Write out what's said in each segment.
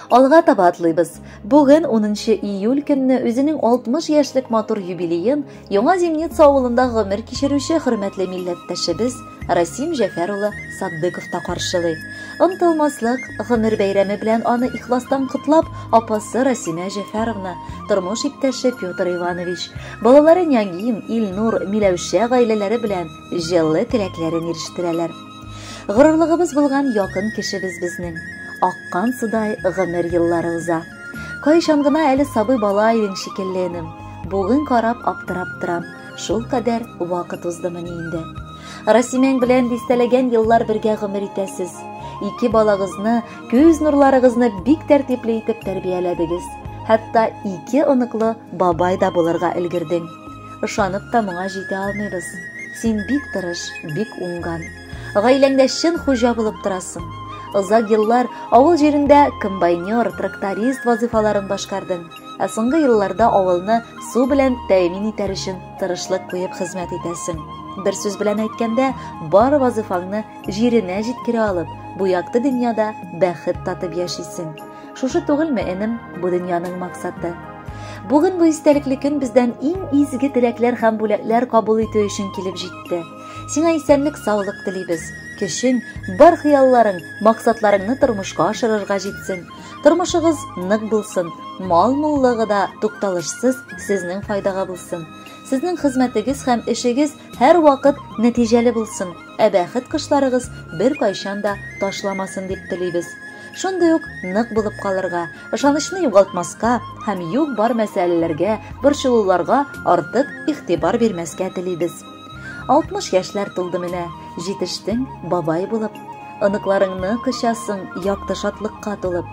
Алга таба атлыйбыз. Бүген 10 июль көнне үзенең 60 яшьлек матур юбилеен Яңа Зимница авылында гомер кичерүче хөрмәтле милләттәшебез Расим Җәфәр улы Саддыков та каршылый. Онытылмаслык гомер бәйрәме белән аны ихластан котлап, апасы Расимә Җәфәровна, тормыш иптәше Петр Иванович, балалары Нягим, Илнур, Миләүшә гаиләләре белән җылы теләкләрен ирештерәләр. Горурлыгыбыз булган якын кешебез безнең. Аккан судай гомер еллары уза. Кайчан гына әле сабый бала идең шикелле, энем. Бүген карап аптырап торам. Шул кадәр вакыт уздымыни инде. Расимәң белән дистәләгән еллар бергә гомер итәсез. Ике балагызны, күз нурларыгызны бик тәртипле итеп тәрбияләдегез. Хәтта ике оныклы бабай да булырга өлгердең. Ышанып та моңа җитә алмыйбыз. Син бик тырыш, бик уңган. Гаиләңдә чын хуҗа булып торасың. Озак еллар авыл җирендә комбайнер, тракторист вазыйфаларын башкардың. Ә соңгы елларда авылны су белән тәэмин итәр өчен тырышлык куеп хезмәт итәсең. Бер сүз белән әйткәндә, бар вазыйфаңны җиренә җиткерә алып, бу якты дөньяда бәхет татып яшисең. Шушы түгелме, энем, бу дөньяның максаты? Бүген бу истәлекле көн бездән иң изге теләкләр һәм бүләкләр кабул итү өчен килеп җитте. Сиңа исәнлек, саулык телибез. Көчең, бар хыялларың, максатларыңны тормышка ашырырга җитсен. Тормышыгыз нык булсын, мал муллыгы да тукталышсыз сезнең файдага булсын. Сезнең хезмәтегез һәм эшегез һәрвакыт нәтиҗәле булсын, ә бәхет кошларыгыз беркайчан да ташламасын дип телибез. Шундый ук нык булып калырга, ышанычны югалтмаска һәм юк-бар мәсьәләләргә, борчылуларга артык игътибар бирмәскә телибез. 60 яшьләр тулды менә, җитештең бабай булып. Оныкларыңны кочасың якты шатлыкка тулып.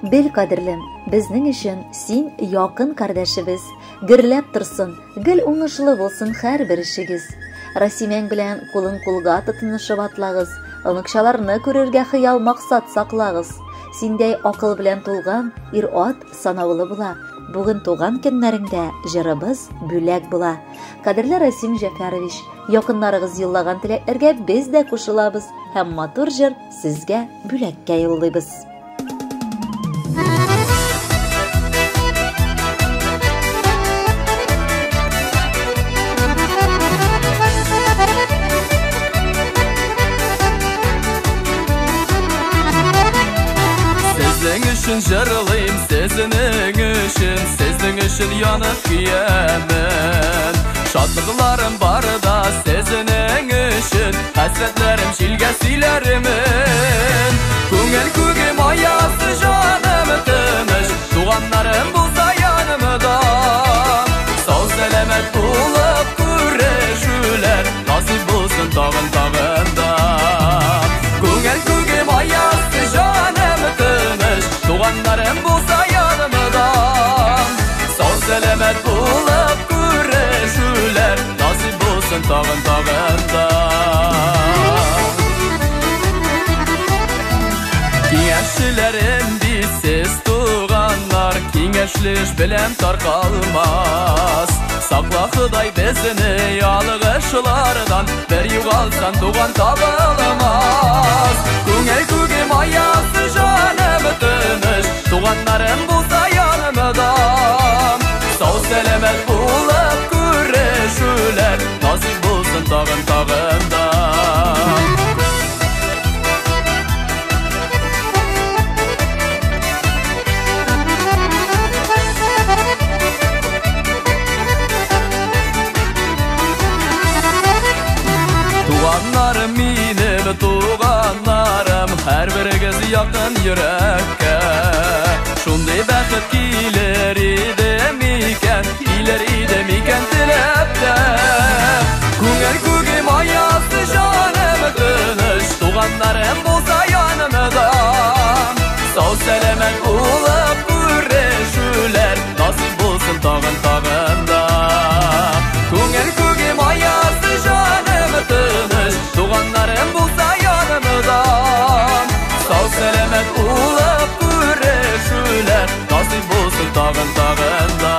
Бел, кадерлем, безнең өчен син якын кардәшебез. Гөрләп торсын, гел уңышлы булсын һәрбер эшегез. Расимәң белән кулын кулга тотынышып атлагыз, оныкчаларны күрергә хыял максат саклагыз. Синдәй акыл белән тулган ир-ат санаулы була. Бүген туган көннәреңдә җырыбыз бүләк була. Кадерле Расим Җәфәрович, якыннарыгыз юллаган теләкләргә без дә кушылабыз һәм матур җыр сезгә бүләккә юллыйбыз. Сезнең өчен җырлыйм, сезнең өчен, сезнең өчен янып көямен. Шатлыкларым бар да сезнең өчен, хәсрәтләрем җилгә сөйләрмен. Күңел күгем аясы, җаным тыныч, туганнарым булса янымда. Сау сәламәт булып күрешүләр насыйп булсын тагын тагын да. Күңел күгем аясы, җаным тыныч, туганнарым булса янымда. Сау сәламәт булып күрешүләр насыйп булсын тагын тагын да. Киңәшчеләрем бит туганнар, киңәшле эш белән таркалмас. Сакла Ходай безне ялгышлардан, бер югалсан туган табылмас. Күңел күгем аясы, җаным тыныч, туганнарым булса янымда. Сау сәламәт булып күрешүләр насыйп булсын тагын тагын да. Туганнарым минем, туганнарым, һәрберегез якын йөрәккә. Шундый бәхет килер иде микән, килер иде микән теләп тә. Күңел күгем аясы, җаным тыныч, туганнарым булса янымда. Сау сәламәт булып күрешүләр насыйп булсын тагын тагын да. Күңел күгем аясы, җаным тыныч, туганнарым булса янымда. Сау сәламәт булып күрешүләр насыйп булсын тагын тагын да.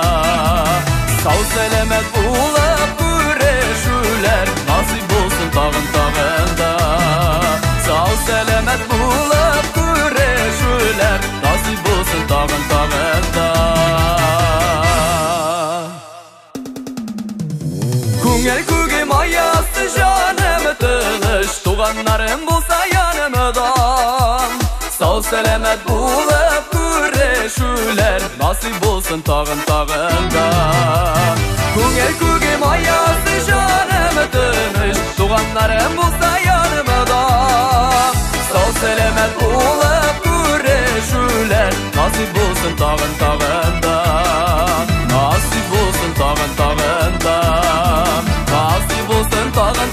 Сау сәламәт булып күрешүләр насыйп булсын тагын тагын да. Сау сәламәт булып күрешүләр насыйп булсын. тагын, тагын да. Күңел күгем аясы, җаным тыныч, туганнарым булса янымда. Сау сәламәт булып күрешүләр насыйп булсын тагын, тагын да. Күңел күгем аясы, җаным тыныч, туганнарым булса янымда. Сау сәламәт булып күрешүләр насыйп булсын тагын, тагын да. Насыйп булсын тагын, тагын да. Насыйп булсын тагын,